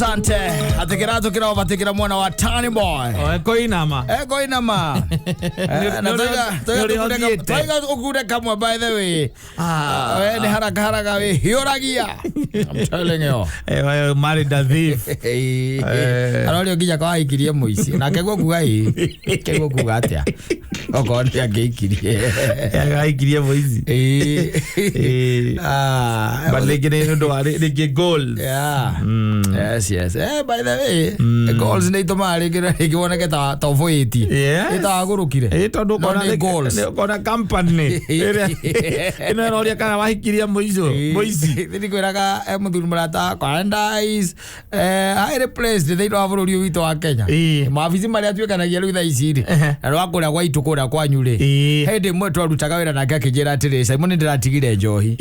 Asante. Atikira tukira obatikira mwana wa Tani Boy. Koinama. Ego inama. Na toiga toiga toiga ukure kamwe, by the way. Ah. We ni haraka haraka we hiuragia. I'm telling you. Eh, married a thief. Arorio nginya kwa aikirie muici. Nake guo kuga ii. Ke guo kuga atia? Okorwo nĩ angĩikirie. Aikirie mũici. Ĩĩ. Ah. But rĩngĩ nĩ ũndũ wa rĩngĩ goals. Yeah. Yes. By the way, goals nĩ itũmaga rĩngĩ na rĩngĩ woneke ta ũbũĩtie. Ĩtagũrũkire. Ĩ tondũ No ũkona nĩ goals. ũkona company ĩrĩa ĩno ĩroria kana wahikirie mũico mũici. Nĩ kwĩraga mũthuri mũrata wakwa and is highly placed thĩinĩ wa bũrũri ũyũ witũ wa Kenya. Mawabici marĩa atuĩkanagia rĩu thaa ici rĩ, na rwa kũrĩa gwa itũ kũrĩa kwanyu rĩ, hĩndĩ ĩmwe twarutaga wĩra nake akĩnjĩra atĩrĩ, "Simon, nĩndĩratigire njohi."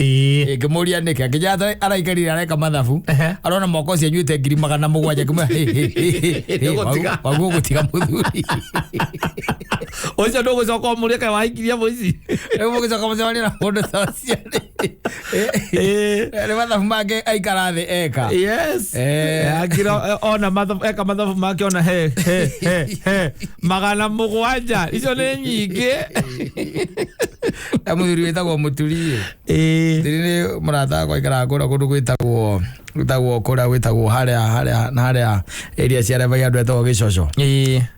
Ngĩmũria nĩkĩ, akĩnjĩra atĩ araikarire areka mathabu, arona mwaka ũcio anyuĩte 700,000. Ngĩmwĩra, "Hĩ, hĩ, hĩ, hĩ, Nĩũgũtiga. Waguo gũtiga, mũthuri." Ũcio ndũgũcoka ũmũrie kana wahikirie mũici. Rĩu mũgĩcoka mũcemania na mũndũ ta ũcio rĩ, nĩ mathabu make aikara thĩ eka. Akira ona mathabu eka mathabu make ona he he he he 700, icio nĩ nyingĩ. E mũthuri wĩtagwo Mũturi. Ndĩrĩ nĩ mũrata wakwa aikaraga kũrĩa kũndũ gwĩtagwo kũrĩa gwĩtagwo harĩa na harĩa area cia Rebai, andũ etagwo Gĩcoco.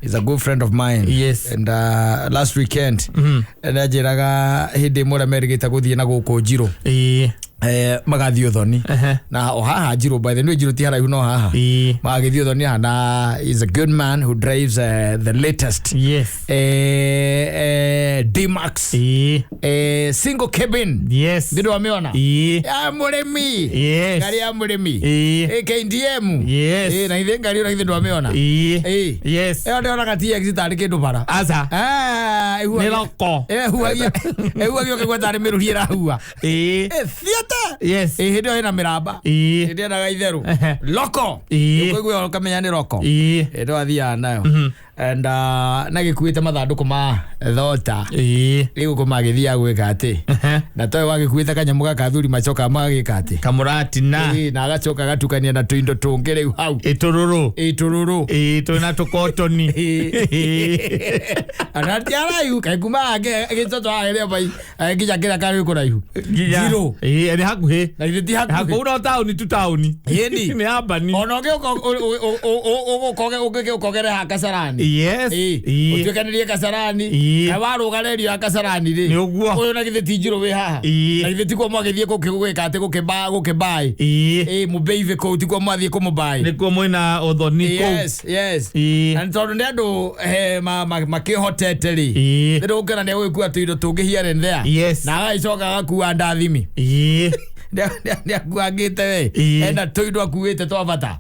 He's a good friend of mine. And last weekend nĩanjĩraga hĩndĩ ĩmwe ũrĩa merĩgĩte gũthiĩ na gũkũ Njirũ, magathiĩ ũthoni na o haha Njirũ, by the way, Njirũ ti haraihu no haha. Magagĩthiĩ ũthoni haha na is a good man who drives the latest D-Max single cabin. Ndĩ wamĩona ya mũrĩmi, ngari ya mũrĩmi. KDM. Na ithe ngari ĩyo githĩ ndwamĩona? Ĩyo ndĩonaga TX tarĩ kĩndũ bara. Aca. Ah, Nĩ roko. ĩhuhagia ĩhuhagia ũkaigua tarĩ mĩrũri ĩrahua. Thiĩte. Hĩndĩ ĩyo ĩna mĩramba. Hĩndĩ ĩnaga itherũ loko. Ũkũigua ũkamenya nĩ roko. Ĩno athiaga nayo and na gĩkuĩte mathandũkũ ma thota. Rĩu kũ magĩthiaga gwĩka atĩ na toĩ wagĩkuĩte kanyamũ gaka athuri macokaga magagĩka atĩ Kamũratina. Na agacoka agatukania na tũindo tũngĩ rĩu hau. Ĩtũrũrũ. Ĩtũrũrũ. Twĩna tũkotoni. Ana ti araihu kaĩ kuma gĩcoco haha bai nginya kĩrĩa karĩ kũraihu. Nginya Zero. Nĩ hakuhĩ. Na ithe ti hakuhĩ. Hakuhĩ no taũni tu taũni. Ĩni. Nĩ ambani. Ona ũngĩũka ũgĩũka ũgere ha Kasarani, ũtuĩkanĩrie Kasarani, kaĩ warũga redio ya Kasarani rĩ. Nĩ ũguo. Ũyũ na githĩ ti Njirũ wĩ haha? Na githĩ tikuo mwagĩthiĩ gwĩka atĩ gũkĩmbaĩ? Mũbeive kũu tikuo mwathiĩ kũmũmbaĩ? Nĩkuo mwĩna ũthoni kũu. Yes. Na nĩ tondũ nĩ andũ makĩhotete rĩ, nĩ ndũgũkĩona nĩ agũgĩkua tũindo tũngĩ here and there. Na agagĩcoka agakua ndathimi. Nĩ akuangĩte we. Ena tũindo akuĩte twa bata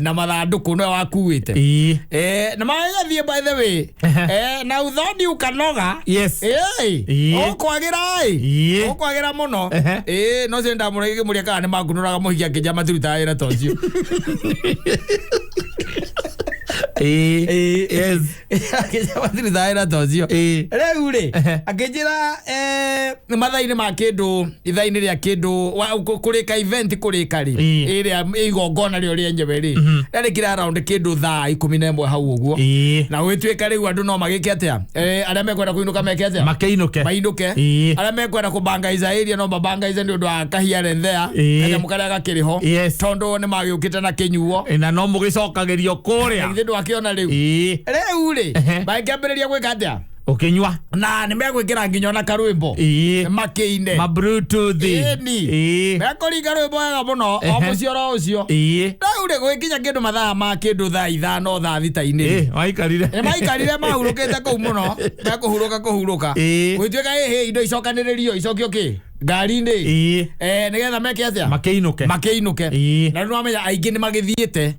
na mathandũkũ nĩwe wakuĩte. Na magathiĩ, by the way, na uthoni ukanoga. Ũkwagĩra ĩ ũkwagĩra mũno. No cio ndamũrĩgĩmũria kana nĩ makunũraga mũhiki akĩnja matirutaga wĩra ta ũcio. Akĩnja matirutaga wĩra ta ũcio. Rĩu rĩ, akĩnjĩra mathaa-inĩ ma kĩndũ ithaa-inĩ rĩa kĩndũ kũrĩka event kũrĩka rĩ, ĩrĩa igongona rĩo rĩenyewe rĩ, rĩarĩkire around kĩndũ thaa 11 hau ũguo. Na gũgĩtuĩka rĩu andũ no magĩke atĩa? Arĩa mekwenda kũinũka meke atĩa? Makĩinũke. Mainũke. Arĩa mekwenda kũbangaiza area no mabangaize nĩ ũndũ wa kahia and there, kanyamũ karĩa gakĩrĩ ho, tondũ nĩ magĩũkĩte na kĩnyuo. Na no mũgĩcokagĩrio kũrĩa. Githĩ ndwakĩona rĩu? Rĩu rĩ, magĩkĩambĩrĩria gwĩka atĩa? Ũkĩnyua. Na nĩ megwĩkĩra nginya ona karwĩmbo makĩine. Ma Bluetooth. Ĩni. Mekũringa rwĩmbo wega mũno o mũciĩ oro ũcio. Rĩu rĩ, gũgĩkinya kĩndũ mathaa ma kĩndũ thaa 5 thaa 6-inĩ rĩ, Waikarire. Nĩ maikarire mahurũkĩte kũu mũno mekũhurũka kũhurũka. Gũgĩtuĩka ĩhĩ indo icokanĩrĩrio icokio kĩ ngari-inĩ, nĩgetha meke atĩa? Makĩinũke. Makĩinũke. Na rĩu nĩwamenya aingĩ nĩ magĩthiĩte.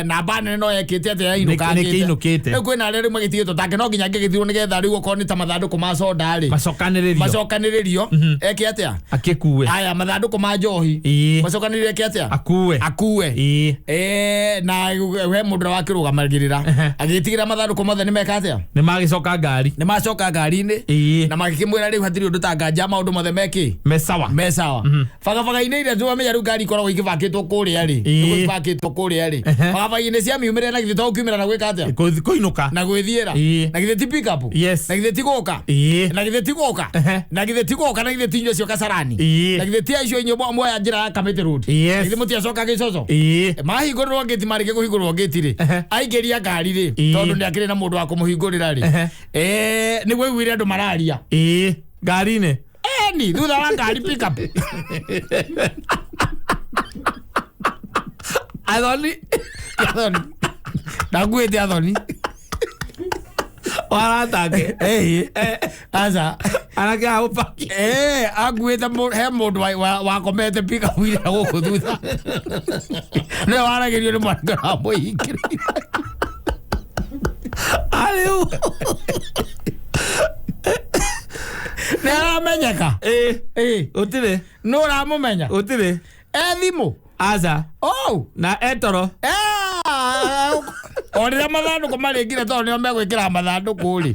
Namba nene no yekĩte atĩa? Yainũkangĩte. Nĩkĩinũkĩte. Rĩu kwĩna arĩa rĩu magĩtigĩtwo take no nginya angĩgĩthirwo nĩgetha rĩu okorwo nĩ ta mathandũkũ ma soda rĩ, macokanĩrĩrio. Macokanĩrĩrio eke atĩa? Akĩkue. Aya mathandũkũ ma njohi macokanĩrĩrio eke atĩa? Akue. Akue. Na he mũndũ ũrĩa wakĩrũgamagĩrĩra agĩtigĩra mathandũkũ mothe nĩ meka atĩa? Nĩ magĩcoka ngari. Nĩ macoka ngari-inĩ. Na magĩkĩmwĩra rĩu hatirĩ ũndũ ta nganja, maũndũ mothe meki Me sawa. Me sawa. Barabara-inĩ iria twamenya rĩu ngari ikoragwo igĩbakĩtwo kũrĩa rĩ, nĩguo ibakĩtwo kũrĩa. kũrĩa rĩ, Ehe. barabara-inĩ cia miumĩre, na githĩ to ũkiumĩra na gwĩka atĩa? Kũinũka. Na gwĩthiĩra. Ĩĩ. Na githĩ ti pick up? Yes. Na githĩ ti gũka? Ĩĩ. Na githĩ ti gũka? Ehe. Na githĩ ti gũka? Na githĩ ti inyuĩ cio Kasarani? Ĩĩ. Na githĩ ti acio inyuĩ mwoya njĩra ya Kamĩtĩ Road? Yes. Na githĩ mũtiacoka gĩcoco? Ĩĩ. Mahingũrĩrwo ngĩti, marĩkia kũhingũrĩrwo ngĩti rĩ, Ehe. aingĩria ngari rĩ, Ĩĩ. tondũ nĩ akĩrĩ na mũndũ wa kũmũhingũrĩra rĩ, Ehe. nĩguo aiguire andũ mararia. Ĩĩ. Ngari-inĩ. Eni thutha wa ngari pick up. Athoni. Athoni ndakuĩte athoni. Waratake. Ĩĩ. Aca. Anake a ũpaki. Akuĩte he mũndũ wakomete pick up ira gũkũ thutha, nĩwe waragĩrio nĩ mwanake ũramũhingĩrĩire. Arĩu. Nĩ aramenyeka? Ĩĩ. Ĩĩ. Gũtirĩ. Nũ ũramũmenya? Gũtirĩ. E thimũ? Aca. Oh. Na etoro. O rĩrĩa mathandũkũ marĩkire, tondũ nĩo megwĩkĩra mathandũkũ rĩ,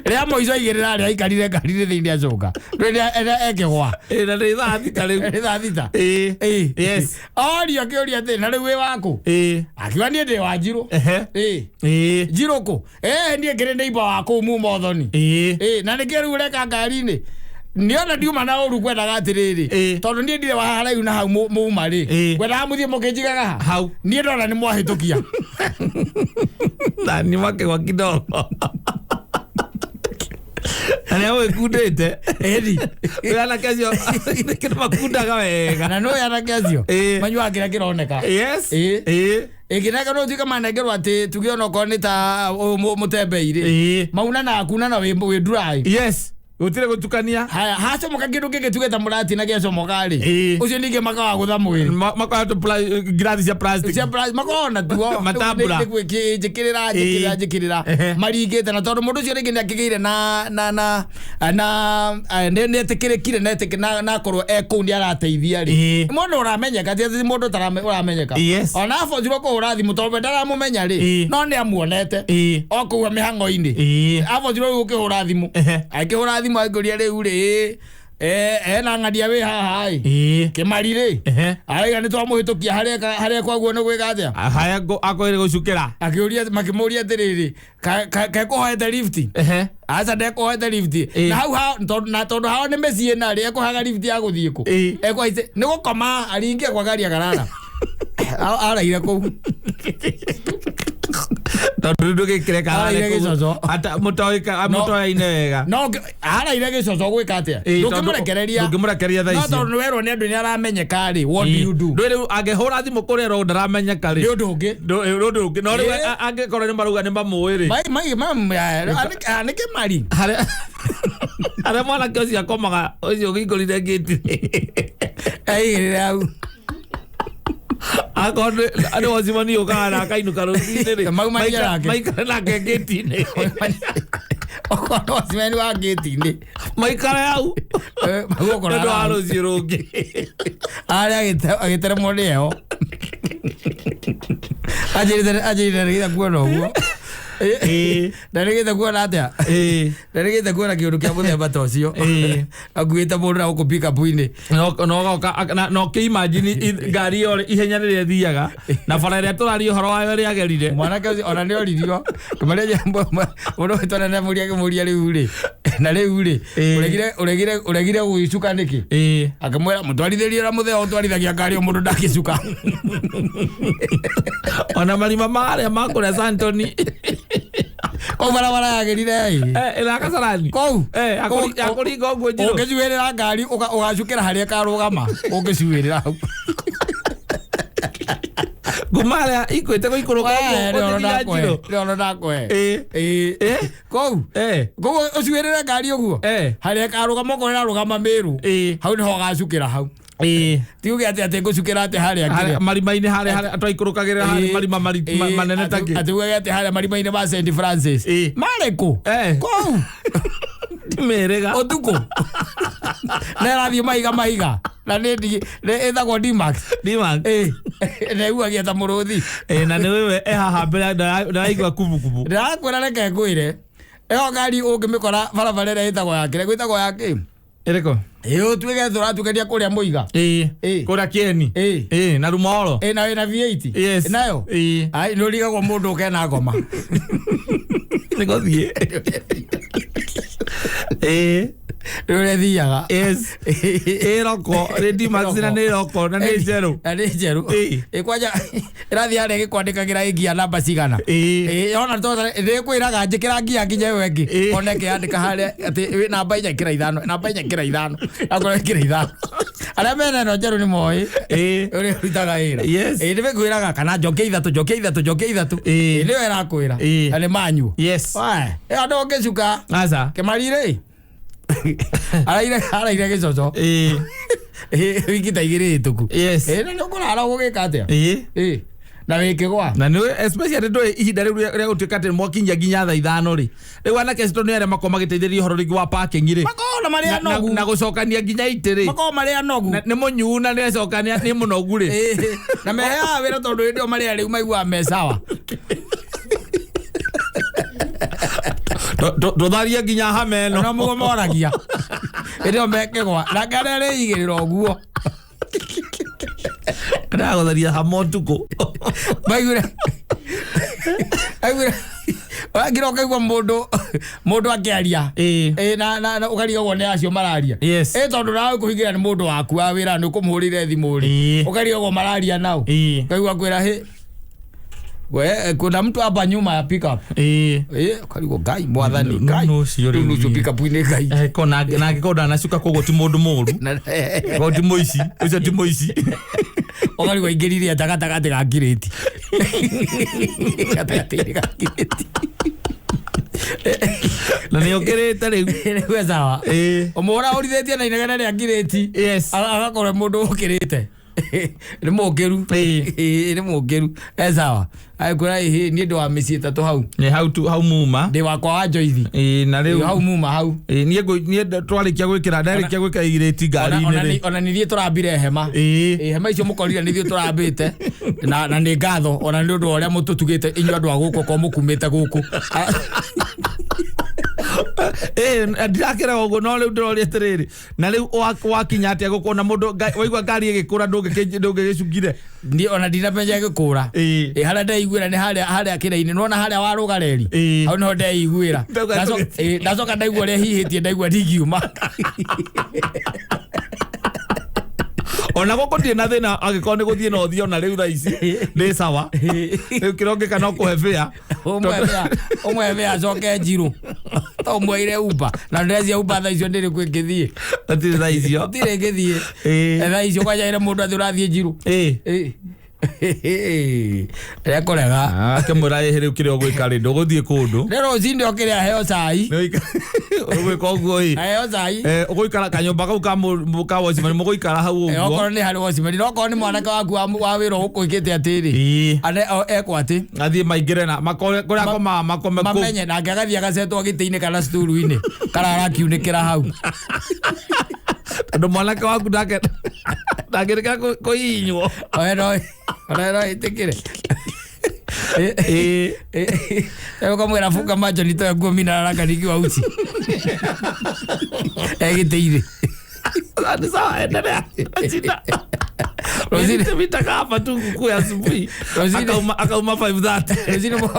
rĩa mũico aigĩrĩra arĩa aikarire ngari-inĩ thĩinĩ, acoka rĩrĩa ekĩgwa. Ĩĩ, na nĩ thaa 6 rĩu. Nĩ thaa 6. Ĩĩ. Ĩĩ. Yes. Orio akĩũria atĩ na rĩu wĩ waku? Ĩĩ. Akiuga niĩ ndĩ wa Njirũ. Ehe. Ĩĩ. Ĩĩ. Njirũ kũ? Niĩ ngĩrĩ neighbor wa kũu muma ũthoni. Ĩĩ. Ĩĩ, na nĩkĩo rĩu ũreka ngari-inĩ nĩona ndiuma na ũru, kwendaga atĩrĩrĩ, Ĩĩ. tondũ niĩ ndirĩ wa haraihu na hau muma rĩ, Ĩĩ. kwendaga mũthiĩ mũkĩnjigaga ha Hau. Niĩ ndona nĩ mwahĩtũkia. Na nĩ makĩgwa kidogo. Na nĩ agwĩkundĩte. Ĩni. Wĩ anake acio nĩ makundaga wega. Na nĩ anake acio Ĩĩ. manyuaga kĩrĩa kĩroneka. Yes. Ĩĩ. Ĩĩ. Ĩngĩnengerwo no tuĩke manengerwo atĩ tuge onokorwo nĩ ta ũyũ mũtembei rĩ, Ĩĩ. mauna na kunana wĩ dry. Yes. Gũtirĩ gũtukania. Haya, hacomoka kĩndũ kĩngĩ tuge ta mũratina gĩacomoka rĩ, Ĩĩ. ũcio ningĩ makaga gũtha mwĩrĩ. Makoya ngirathi cia plastic. Cia makoragwo na tuo. Matambura. Njĩkĩrĩra, njĩkĩrĩra, Ĩĩ. njĩkĩrĩra. Ehe. Maringĩte na tondũ mũndũ ũcio rĩngĩ nĩ akĩgĩire na nĩ etĩkĩrĩkire na akorwo e kũu nĩ arateithia rĩ, Ĩĩ. mũndũ ũramenyeka ti atĩ mũndũ ũramenyeka. Yes. Ona abocirwo kũhũra thimũ, tondũ we ndaramũmenya rĩ, Ĩĩ. no nĩ amuonete Ĩĩ. o kũu mĩhang'o-inĩ. Ĩĩ. Abocirwo rĩu ũkĩhũra thimũ, Ehe. akĩhũra thimũ akĩũria rĩu rĩ, ena ng'ania wĩ haha ĩ, Ĩĩ. kĩmari rĩ, Ehe. araiga nĩ twamũhĩtũkia harĩa kwaguo nĩ gwĩka atĩa. Harĩa akwĩrĩ gũcukĩra. Akĩũria, makĩmũria atĩrĩrĩ, kekũhoete lift? Ehe. Aca, ndekũhoete lift. Ĩĩ. Na hau na tondũ hao nĩ mĩciĩ narĩ ekũhaga lift ya gũthiĩ kũ? Ĩĩ. Ekũhaice nĩ gũkoma aringie kwa gari akarara. Araire kũu. Tondũ rĩu ndũgĩkĩreka. Araire gĩcoco. Mũtoyaine wega. No araire gĩcoco gwĩka atĩa? Ĩĩ, tondũ Ndũngĩmũrekereria. Ndũngĩmũrekereria thaa No icio. tondũ nĩ werwo nĩ andũ nĩ aramenyeka rĩ, what do you do? Ndũĩ rĩu angĩhũra thimũ kũrĩa erwo ndaramenyeka rĩ, Nĩ ũndũ ũngĩ. Nĩ ũndũ ũngĩ, no rĩu Ĩĩ. angĩkorwo nĩ marauga nĩ mamũĩ rĩ, Nĩ kĩmari. Harĩa mwanake ũcio akomaga, ũcio ũhingũrire ngĩti, Aigĩrĩre hau. Akorwo nĩ wocimani ũkaga na akainũka rũcinĩ rĩ, Maumanie nake. maikare nake ngĩti-inĩ. Okorwo wacimani wa ngĩti-inĩ. Maikare hau Magũkora nĩ ũndũ wa rũciũ rũngĩ. Arĩa agĩteremwo nĩ heho, anjĩrĩte ndarĩgĩte kuona ũguo. Ĩĩ. Ndarĩgĩte kuona atĩa? Ĩĩ. Ndarĩgĩte kuona kĩũndũ kĩa mũthemba ta ũcio. Ĩĩ. Akuĩte mũndũ na gũkũ pikapu-inĩ. No kĩimagine ngari ĩyo ihenya rĩrĩa ĩthiaga na bara ĩrĩa tũraria ũhoro wayo ĩrĩa agerire. Mwanake ũcio ona nĩ oririo kĩmaria mũndũ wĩtwo nene mũria, akĩmũria rĩu rĩ, na rĩu rĩ, Ĩĩ. ũregire gũgĩcuka nĩkĩ? Ĩĩ. Akĩmwĩra mũtwarithĩrie ũrĩa mũthee ũtwarithagia ngari o mũndũ ndangĩcuka. Ona marima marĩa makũrĩa Santoni. Kũu barabara yagĩrire ĩ. Ĩrĩa Kasarani. Kũu. Ya kũringa ũguo njirũ. Ũngĩcuĩrĩra ngari ũgacukĩra harĩa ĩkarũgama ũngĩcuĩrĩra hau. Nguma harĩa ikwĩte gũikũrũka ũguo ũthiĩ nginya njirũ. Rĩoro ndakũhe. Ĩĩ. Ĩĩ. Ĩĩ. Kũu. Kũu ũcuĩrĩre ngari ũguo, Eh. harĩa ĩkarũgama, okorwo ĩrarũgama Mĩrũ, Ĩĩ. hau nĩho ũgacukĩra hau. Ĩĩ. Ti uge atĩ ngũcukĩra atĩ harĩa kĩrĩa. Marima-inĩ harĩa twaikũrũkagĩra harĩ marima manene takĩ. Atĩ uge atĩ harĩa marima-inĩ ma St Francis. Ĩĩ. Marĩ kũ? Eh. Kũu. Ndimĩrĩga. Ũtukũ na ĩrathiĩ mahiga mahiga na nĩ ĩtagwo D-Max. Ndimax. Ĩĩ, na ĩhuhagia ta mũrũthi. Ĩĩ, na nĩ wewe e haha mbere ndaraigua kubukubu. Ndĩrakwĩra, reke ngwĩre, ĩyo ngari ũngĩmĩkora barabara ĩrĩa ĩtagwo ya kĩrĩa gwĩtagwo ya kĩ. Ĩrĩkũ? Ĩ ũtuĩke tũratuĩkania kũrĩa mũiga. Ĩĩ. Ĩĩ. Kũrĩa kĩeni. Ĩĩ. Ĩĩ, na rumoro. Ĩ na wĩna V8. Yes. Nayo. Ĩĩ. Ai nĩ ũrigagwo mũndũ ũke na ngoma. Nĩ gũthiĩ. Ĩĩ. Nĩ ũrĩa thiaga. Yes. Ĩroko, nĩ D-Max na nĩ ĩroko na nĩ njerũ. Na nĩ njerũ. Ĩĩ. Ĩ kwanja ĩrathiĩ harĩa ĩgĩkwandĩkagĩra ĩ ngia namba cigana. Ĩĩ. Ĩ ona to nĩ kwĩraga njĩkĩra ngia nginya ĩyo ĩngĩ. Ĩĩ. One ĩkĩandĩka harĩa atĩ wĩ namba inya ĩkĩra ithano, namba inya ĩkĩra ithano. Akorwo ĩkĩra ithano. Arĩa mena ĩno njerũ nĩ moĩ. Ĩĩ. Ũrĩa ũrutaga wĩra. Yes. Ĩ nĩ kwĩraga kana njoke ithatũ, njoke ithatũ, njoke ithatũ. Ĩĩ. Ĩ nĩyo ĩrakwĩra. Ĩĩ. Na nĩ manyu. Yes. Wae, ĩ andũ ũngĩcuka. Aca. Kĩmarire. Araire gĩcoco. Ĩĩ. Ĩ, wiki ta igĩrĩ hĩtũku. Yes. Ĩ na nĩ ũkũrara ũgĩka atĩa? Ĩĩ. Ĩ na wĩkĩgwa. Na nĩ especially ndũĩ ihinda rĩu rĩa gũtuĩka atĩ mwakinyia nginya thaa ithano rĩ, rĩu anake acio tondũ nĩ arĩa makoragwo magĩteithĩrĩria ũhoro rĩngĩ wa parking rĩ, Makoragwo na marĩ anogu. na gũcokania nginya itĩ rĩ, Makoragwo marĩ anogu. nĩ mũnyuu na nĩ acokania nĩ mũnogu rĩ. Ĩ, na meheaga wĩra tondũ hĩndĩ ĩyo marĩ arĩu maiguaga me sawa. Tũtharie nginya hama ĩno. No mũguo moragia. Hĩndĩ ĩyo mekĩgwa. Nake arĩa arĩigĩrĩra ũguo. Ndagũtharia hama ũtukũ. Maiguire. Maiguire. Wagira ũkaigua mũndũ akĩaria. Ĩĩ. Ĩ na ũkarigagwo nĩ acio mararia. Yes. Ĩ tondũ nawe kũhingĩra nĩ mũndũ waku wa wĩra nĩ ũkũmũhũrĩire thimũ rĩ. Ĩĩ. Ũkarigagwo mararia nao. Ĩĩ. Ũkaigua kwĩra hĩ. We kuna mtu hapa nyuma ya pickup. Ĩĩ. Ĩ ũkarigwo Ngai mwathani Nũ- Ngai. nũ ũcio rĩu Rĩu nũcio ĩ. pickup-inĩ Ngai. Ko na angĩkorwo ndanacuka koguo ti mũndũ mũru, koguo ti mũici, ũcio ti mũici. Ũkarigwo aingĩrire atĩa gatagatĩ ga ngirĩti. Gatagatĩ-inĩ ga ngirĩti. Na nĩ ũkĩrĩte rĩu. Rĩu e sawa. Ĩĩ. Ũmũhũra ũrithĩtie na inegene rĩa ngirĩti. Yes. Agakorwo mũndũ ũkĩrĩte. Nĩ mũkĩru. Ĩĩ. Ĩĩ, nĩ mũkĩru. E sawa. Agĩkwĩra ĩhĩ niĩ ndĩ wa mĩciĩ ĩtatũ hau. Nĩ hau tu hau muma. Ndĩ wakwa wa Njoithi. Ĩĩ, na Rĩu rĩu hau muma hau. Ĩĩ, niĩ twarĩkia gwĩkĩra ndarĩkia gwĩkĩra irĩti ngari-inĩ rĩ. Ona nĩ ithuĩ tũrambire hema. Ĩĩ. Ĩ, hema icio mũkorire nĩ ithuĩ tũrambĩte na nĩ ngatho ona nĩ ũndũ wa ũrĩa mũtũtugĩte inyuĩ andũ a gũkũ okorwo mũkumĩte gũkũ. Ĩĩ, ndirakĩraga ũguo no rĩu ndĩroria atĩrĩrĩ, na rĩu wakinya atĩa gũkũ na mũndũ waigua ngari ĩgĩkũra ndũngĩgĩcungire? Niĩ ona ndinamenya gĩkũra. Ĩĩ. Ĩ harĩa ndeiguĩra nĩ harĩa kĩrainĩ nĩwona harĩa warũga reri. Ĩĩ. Hau nĩho ndeiguĩra. Ndauga Ĩ, ndacoka ndaigua ũrĩa hihĩtie ndaigua ndingiuma. Ona gũkũ ndirĩ na thĩna angĩkorwo nĩ gũthiĩ no ũthiĩ ona rĩu thaa ici nĩ sawa. Rĩu kĩrĩa ũngĩka no kũhe bĩa. Ũmwe bĩa acoke njirũ. To ũmweire Uber. Na ndĩrecia Uber thaa icio ndĩrĩ kwĩ ĩngĩthiĩ. Hatirĩ thaa icio. Gũtirĩ ĩngĩthiĩ. Ĩĩ. Thaa icio kwanja ĩre mũndũ atĩ ũrathiĩ njirũ. Ĩĩ. Ĩ. Rekũrega. Akĩmwĩra ĩhĩ rĩu kĩrĩa ũgwĩka rĩ ndũgũthiĩ kũndũ. Rĩu rũcinĩ okĩrĩ aheo cai. Ũgwĩka ũguo ĩ. Aheo cai. Ũgũikara kanyũmba kau ka watchman mũgũikara hau Ĩ, ũguo. okorwo nĩ harĩ watchman no okorwo nĩ mwanake waku wa wĩra ũgũkwĩkĩte atĩrĩ. Ĩĩ. Ane ekwo atĩ. Athiĩ maingĩre na makore kũrĩa akomaga makome kũu. Mamenye nake agathiĩ agacetwo gĩtĩ-inĩ kana sturu-inĩ karara akiunĩkĩra hau. Tondũ mwanake waku ndangĩrĩka kũhihinywo. Ona no ĩtĩkĩre. Ĩĩ. Ũkamwĩra funga macho nitoe nguo mimi nalala nikiwa uchi. Egĩtĩ-inĩ. Ni sawa, endelea. Shida. Rũcinĩ- Mimi hapa tu kuku ya asubuhi. Akauma 5:30.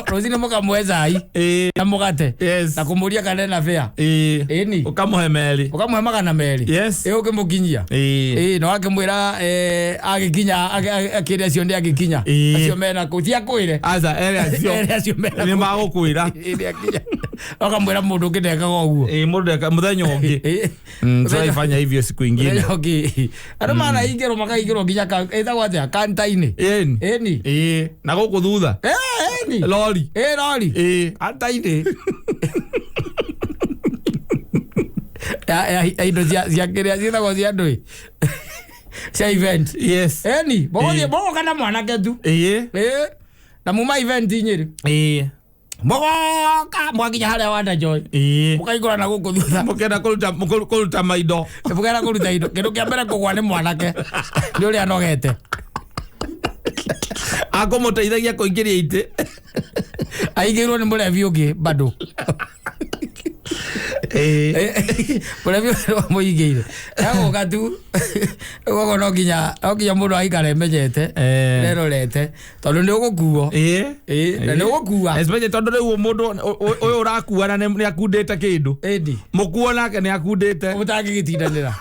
Rũcinĩ mũkamũhe cai Ĩĩ. na mũgate Yes. na kũmũria kana ena bĩa. Ĩĩ. Ĩni. Ũkamũhe merĩ. Ũkamũhe 200. Yes. Ĩ ũkĩmũkinyia. Ĩĩ. Ĩ na wakĩmwĩra agĩkinya akĩrĩ acio nĩ agĩkinya. Ĩĩ. Acio mena kũ ti akwĩre. Aca ere acio. Ere acio mena Nĩ kũ. magũkwĩra. Ĩ nĩ akinya. Ũkamwĩra mũndũ ũngĩ ndekaga ũguo. Ĩĩ mũndũ ndeka mũthenya ũngĩ. Ĩ. Tũraifanya hivyo siku ingine. Mũthenya ũngĩ. Andũ manaingĩrwo makaingĩrwo nginya ĩtagwo atĩa kanta-inĩ. Ĩni. Ĩni. Ĩĩ. Na gũkũ thutha. Ĩ, ĩni. Lori. Ĩ rori. Ĩĩ. Kanta-inĩ. Ya indo cia kĩrĩa ciĩtagwo cia ndũĩ. Cia event. Yes. Ĩni. Mũgũthiĩ Ĩĩ. mũgoka na mwanake tu. Ĩĩ. Ĩ. Na muma event Nyĩrĩ. Ĩĩ. Mũgoka mwakinya harĩa Wanda Joy. Ĩĩ. Mũkaingũra na gũkũ thutha. Mũkĩenda kũruta maindo. Mũkenda kũruta indo. Kĩndũ kĩa mbere kũgwa nĩ mwanake. Nĩ ũrĩa anogete. Akũmũteithagia kũingĩria itĩ. Aingĩrwo nĩ mũrebi ũngĩ bado. Mũremi mũigĩire egũka tu. Koguo no nginya mũndũ aikare emenyete, nerorete, tondũ nĩ ũgũkuo. Ĩĩ, na nĩ ũgũkua. Especially tondũ rĩu mũndũ ũyũ ũrakua na nĩ akundĩte kĩndũ, ĩndi mũkuo nake nĩ akundĩte. Mũtangĩgĩtindanĩra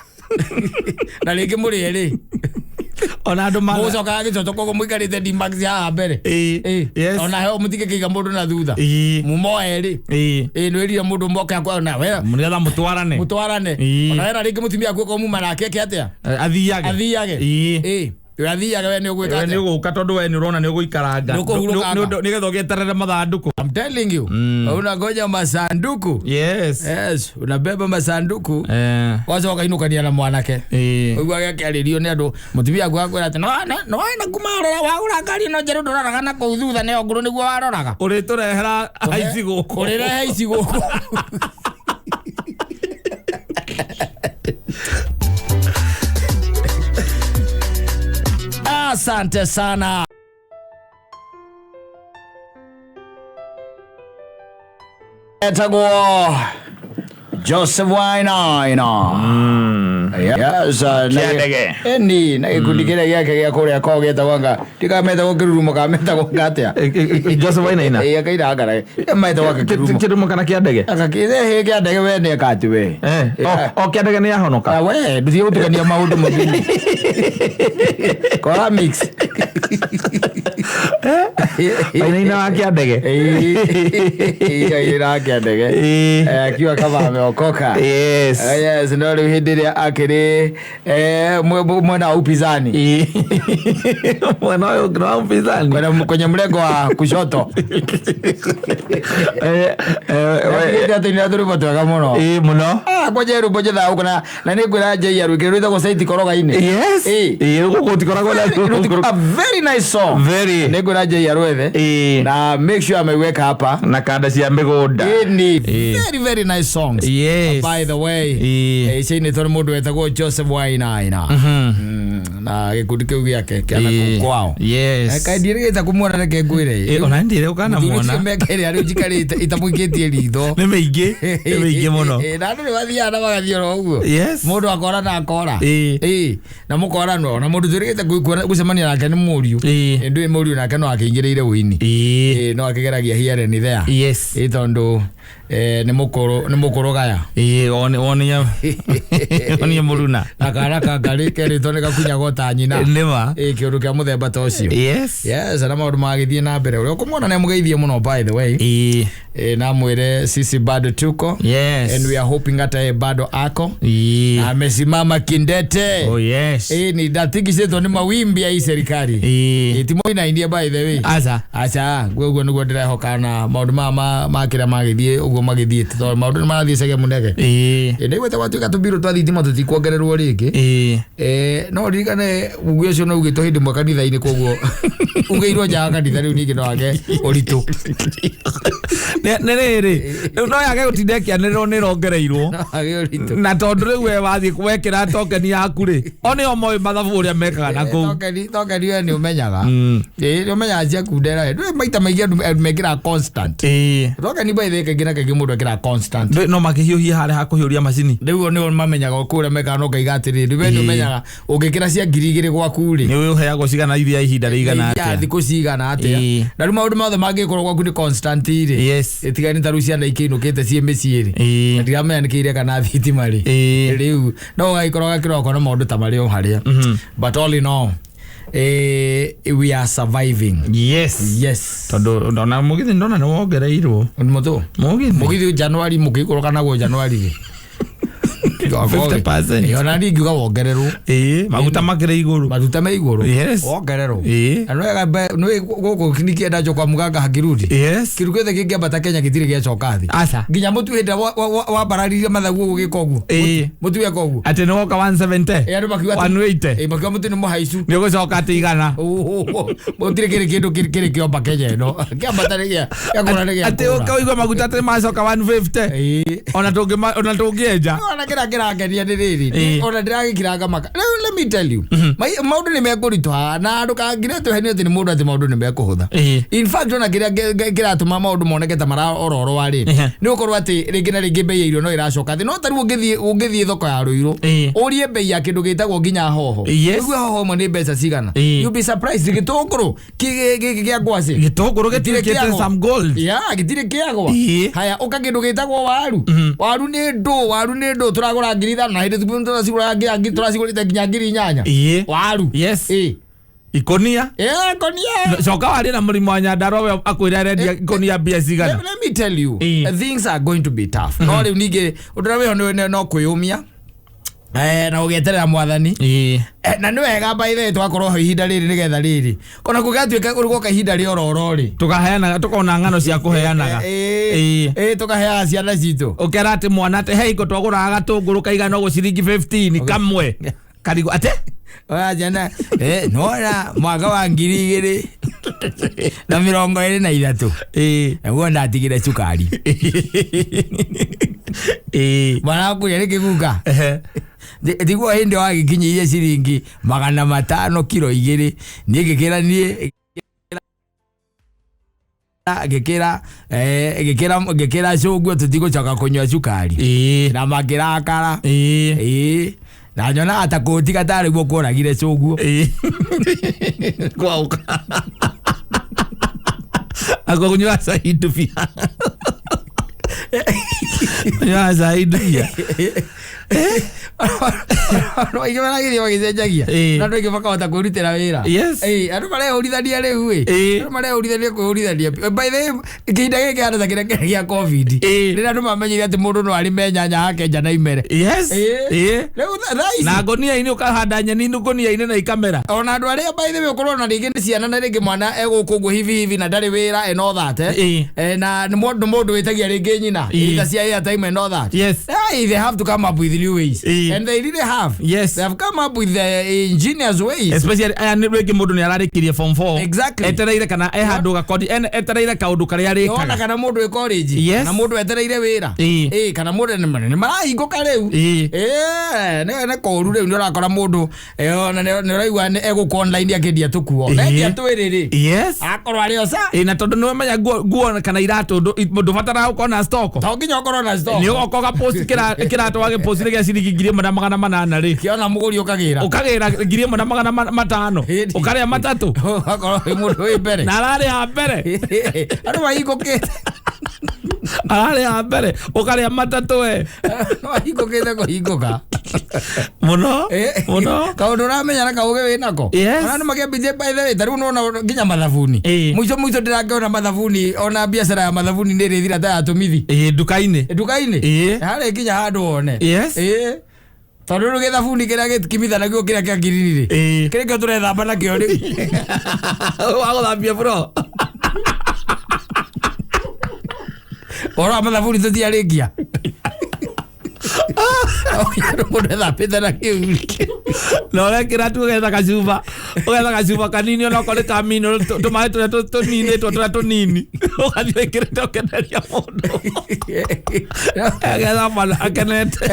na rĩngĩ mũrĩ erĩ. Ona andũ mana Mũgũcokaga gĩcoco, koguo mũikarĩte D-Max haha mbere. Ĩĩ. Yes. Ona heo mũtingĩkĩiga mũndũ na thutha. Mumo erĩ. Ĩĩ, nĩ wĩrire mũndũ moke akwa na we Nĩgetha mũtwarane. Mũtwarane. Ona wena rĩngĩ mũtumia akuo muma nake eke atĩa? Athiage. Athiage. Ĩĩ, we athiage, we nĩ ũgwĩka We nĩ atĩa? ũgũka tondũ we nĩ ũrona nĩ ũgũikaranga. Nĩ ũkũhurũkanga. Nĩgetha ũgĩeterere mathandũkũ. I'm telling you, unangoja masanduku. Yes. Yes, unabeba masanduku, wacoka inũkania na mwanake. Ũguo agĩakĩarĩrio nĩ andũ, mũtumia aku akwĩra atĩ nĩwona kuma wagũra ngari ĩno njerũ, ndũroraga na kũu thutha, nĩyo ngũrũ nĩguo waroraga. Ũrĩtũrehera aici gũkũ. Ũrĩrehe ici gũkũ. Asante sana. Etagwo Joseph Wainaina. Yes, Kĩandege. Eni na gĩkundi kĩrĩa gĩake gĩa kũrĩa ko gĩtagwo anga ndikametagwo kĩrurumo ka metagwo ngatia. Joseph Wainaina. Ĩĩ, akaira ngara metagwo kĩrurumo. Kĩrurumo kana kĩandege? Akakĩrehe kĩandege, we nĩ ekati we. O kĩandege nĩ yahonoka. Ah, we nduthiĩ gũtukania maũndũ mũthini kora mix. Wainaina wa kĩandege. Ĩĩ, kĩandege. Akiwa kama ameokoka. Yes. Yes, no rĩu hĩndĩ ĩrĩa akĩrĩ mwena wa upinzani. Mwena ũyũ ũngĩ wa upinzani. Kwenye mrengo wa kushoto. Atĩ tũrwĩmbo twega mũno. Ĩĩ, mũno. Ah, kwanja rwĩmbo njethaga gũkũ na nĩ ngwĩra njei arwĩkĩre rwĩtagwo Saiti Koroga-inĩ. Yes. Ĩĩ. Ĩĩ, gũkũ gũtikoragwo na A very nice song. Very. Nĩ ngwĩra njei arwethe na make sure ameiweka hapa. Na kanda cia mĩgũnda. Ĩni Ĩĩ. very very nice songs. Yes. By the way, ciinĩtwo nĩ mũndũ wetagwo Joseph Wainaina na gĩkundi kĩu gĩake kĩa nakũu kwao. Yes. Kaĩ ndiĩrĩgĩte kũmuona, reke ngwĩre. Ĩĩ, ona ndirĩ ũkanamuona. Mĩaka ĩrĩa rĩu njikarĩte itamũikĩtie ritho. Nĩ mĩingĩ mũno. Na andũ nĩ mathiaga na magathiĩ oro ũguo. Yes. Mũndũ akora na akora. Ĩĩ. Ĩĩ, na mũkoranwo na mũndũ twĩrĩgĩte gũcemania nake nĩ mũriũ. Ndũĩ mũriũ nake no akĩingĩrĩire ũini. Ĩĩ. Ĩĩ, no akĩgeragia here and there. Yes. Ĩĩ, tondũ nĩ mũkũrũ gaya. Ĩĩ, onie mũruna. Na kana kangarĩ kerĩtwo nĩ gakunyagwo ta nyina. Nĩma. Ĩĩ, kĩũndũ kĩa mũthemba ta ũcio. Yes. Yes, na maũndũ magĩthiĩ na mbere, ũrĩa ũkũmuona nĩ amũgeithie mũno, by the way. Na mwĩre sisi bado tuko. Yes. And we are hoping hata yeye bado ako. Amesimama kindete. Oh yes. Ni ndatigicĩtwo nĩ mawimbi ya hii serikali. Ti moinainie, by the way. Aca. Aca, guo nĩguo ndĩrehoka na maũndũ maya ma kĩrĩa magĩthiĩ ũguo magĩthiĩte, tondũ maũndũ nĩ marathiĩ cege mũnege. Ndaiguĩte gwatuĩka tũmbirũ twa thitima tũtikuongererwo rĩngĩ. No ririkane uge ũcio no ugĩtwo hĩndĩ ĩmwe kanitha-inĩ, koguo ugĩirwo nja wa kanitha rĩu ningĩ no age ũritũ. Nĩ rĩrĩ, rĩu no yage gũtinda ĩkĩanĩrĩrwo nĩ ĩrongereirwo. No age ũritũ. Na tondũ rĩu we wathiĩ wekĩra tokeni yaku rĩ, o nĩo moĩ mathabu ũrĩa mekaga na kũu. Tokeni we nĩ ũmenyaga. Ĩĩ, nĩ ũmenyaga ciakundera we. Ndũĩ maita maingĩ andũ mekĩraga constant. Tokeni, by the way, kaingĩ na kaingĩ mũndũ ekĩraga constant. Ndũĩ no makĩhiũhie harĩa hakũhiũria macini. Rĩu nĩo mamenyaga kũrĩa mekaga, no ngaiga atĩrĩrĩ, we nĩ ũmenyaga ũngĩkĩra cia 2000 gwaku rĩ, Nĩ ũheagwo cigana iria ihinda rĩigana iria atĩa. Thikũ cigana atĩa. Na rĩu maũndũ mothe mangĩkorwo gwaku nĩ constant rĩ, ĩtigani ta rĩu ciana ikĩinũkĩte ciĩ mĩciĩ rĩ, na ndiramenya nĩkĩire kana thitima rĩ, rĩu no ũgagĩkorwo gakĩroko na maũndũ ta marĩ o harĩa. But all in all, we are surviving. Yes. Yes. Tondũ ona mũgithi ndona nĩ wongereirwo. Mũtũ Mũgithi. Mũgithi Januari mũkĩikũrũka naguo Januari rĩ. 50%. Ĩ, ona niĩ ngiuga wongererwo. Ĩĩ, maguta makĩrĩ igũrũ. Maguta me igũrũ. Wongererwo. Ĩĩ. Na nĩwega nĩ gũkũ nikienda kwa mganga hakirudi. Yes. Kĩndũ gĩothe kĩngĩambata Kenya gĩtirĩ gĩacoka thĩ. Aca. Nginya mũtu hĩndĩ ĩrĩa wambararirie mathagu ũguo gĩka ũguo. Mũtu weka ũguo. Atĩ nĩ woka 170. Ĩ, andũ makiuga atĩ- 180. Ĩ, makiuga mũtu nĩ mũhaicu. Nĩ ũgũcoka atĩ 100. Gũtirĩ kĩrĩ kĩndũ kĩrĩ kĩomba Kenya ĩno kĩambata nĩ gĩa gĩakũra nĩ Atĩ gĩakũra. ũkaigua maguta atĩ macoka 150. Ĩĩ. Ona tũngĩenja. Ona kĩrĩa Kĩrangenia nĩ rĩrĩ, ona ndĩragĩkira ngamaka rĩu. Let me tell you, maũndũ nĩ mekũritũha na ndũkangire twehenio atĩ nĩ mũndũ atĩ maũndũ nĩ mekũhũtha. In fact, ona kĩrĩa kĩratũma maũndũ moneke ta maraororoa rĩ, nĩ gũkorwo atĩ rĩngĩ na rĩngĩ bei ya irio no ĩracoka thĩ. No ta rĩu ũngĩthiĩ thoko ya Rũirũ, ũrie bei ya kĩndũ gĩtagwo nginya hoho, ũigue hoho ĩmwe nĩ mbeca cigana, you'll be surprised. Gĩtũngũrũ gĩkĩ kĩa ngwacĩ Gĩtũngũrũ gĩtirĩ gĩtuĩkĩte kĩagwa. some gold. Ya, gĩtirĩ kĩagwa. Haya, ũka kĩndũ gĩtagwo waru. Waru nĩ ndũ, waru nĩ ndũ tũragũra 5,000, na hĩndĩ tũracigũrĩte nginya 8,000. Waru. Ikonia. Konia. Coka warie na mũrĩmi wa Nyandarua, we akwĩra arendia ikonia mbia cigana. Let me tell you, things are going to be tough. No rĩu ningĩ ũndũ ũrĩa wĩho no kwĩyũmia na gũgĩeterera Mwathani. Na nĩ wega, by the way, twakorwo ho ihinda rĩrĩ nĩgetha rĩrĩ ona kũgatuĩka gũka ihinda rĩa ororo rĩ, Tũkaheanaga, tũkona ng'ano cia kũheanaga. Tũkaheaga ciana citũ. Ũkera atĩ mwana atĩ he iko twagũraga gatũngũrũ kaigana ũguo ciringi 15 kamwe karigũ atĩ. Oya ciana, nona mwaka wa 2023 naguo ndatigire cukari. Mwana wakuria nĩ kĩguka. Tiguo hĩndĩ wagĩkinyĩire ciringi 500 kiro 2, niĩ ngĩkĩra, niĩ ngĩkĩra cũguo tũtigũcoka kũnyua cukari. Na makĩrakara. Ĩĩ, na nyonaga ta kũtiga tarĩ guo kũragire cũguo. Kwaũka ako kunyua cai ndubia, kunyua cai ndubia. Andũ aingĩ maragĩthiĩ magĩcenjagia. Na andũ aingĩ makahota kwĩrutĩra wĩra. Andũ marehũrithania rĩu ĩ. Andũ marehũrithania kwĩhũrithania. By the way, kĩhinda gĩkĩ handũ ta kĩrĩa kĩrĩa gĩa COVID, rĩrĩa andũ mamenyire atĩ mũndũ no arĩme nyanya hake nja na imere. Rĩu thaa ici Na ngonia-inĩ ũkahanda nyeni ngonia-inĩ na ikamera. Ona andũ arĩa, by the way, ũkorwo ona rĩngĩ nĩ ciana na rĩngĩ mwana egũkũ ũguo hivi hivi na ndarĩ wĩra and all that, eh. Na nĩ mũndũ wĩtagia rĩngĩ nyina ita cia airtime and all that. Hey, they have to come up with new ways. And they really have. They have come up with the ingenious ways. Especially aya nĩ rĩngĩ mũndũ nĩ ararĩkirie form 4, etereire kana e handũ gakodi etereire kaũndũ karĩa Ona arĩkaga. kana mũndũ wĩ college, kana mũndũ etereire wĩra. Kana mũndũ nĩ marahingũka rĩu. Nĩ kũru rĩu nĩ ũrakora mũndũ ona nĩ ũraigua nĩ egũkũ online akĩendia tũkuo. Endia twĩrĩ rĩ. Akorwo arĩ oca. Na tondũ nĩ wamenya nguo kana iratũ ndũbataraga gũkorwo na stock. To nginya ũkorwo na stock. Nĩ ũgoka ũgapost kĩratũ wagĩpost gĩa ciringi 1800 rĩ, Kĩona mũgũri ũkagĩra. Ũkagĩra 1500. Ũkarĩa matatũ. Ũgakorwo wĩ mũndũ wĩ mbere. Na ararĩha mbere. Andũ mahingũkĩte. Ararĩha mbere ũkarĩa matatũ we. Andũ mahingũkĩte kũhingũka. Mũno mũno. Kaũndũ ũramenya na kaũgĩ wĩ nako. Ona andũ makĩambithie, by the way, ta rĩu nĩwona nginya mathabuni. Mũico mũico ndĩrakĩona mathabuni, ona biacara ya mathabuni nĩ ĩrĩthira ta ya tũmithi. Nduka-inĩ. Nduka-inĩ. Harĩ nginya handũ wone. Tondũ rĩu gĩthabuni kĩrĩa gĩkimithanagio kĩrĩa kĩa ngirini rĩ, kĩrĩa kĩo tũrethamba nakĩo rĩu. Wa gũthambia bro. Ũhoro wa mathabuni tũtiarĩkia. Andũ mũndũ ethambĩte na kĩu. Na ũrekĩra tu ũgetha gacuba kanini onokorwo nĩ ka mineral, tũmaĩ tũrĩa tũninĩtwo tũrĩa tũnini, ũgathiĩ wĩkĩrĩte ũkeneria mũndũ agethamba akenete.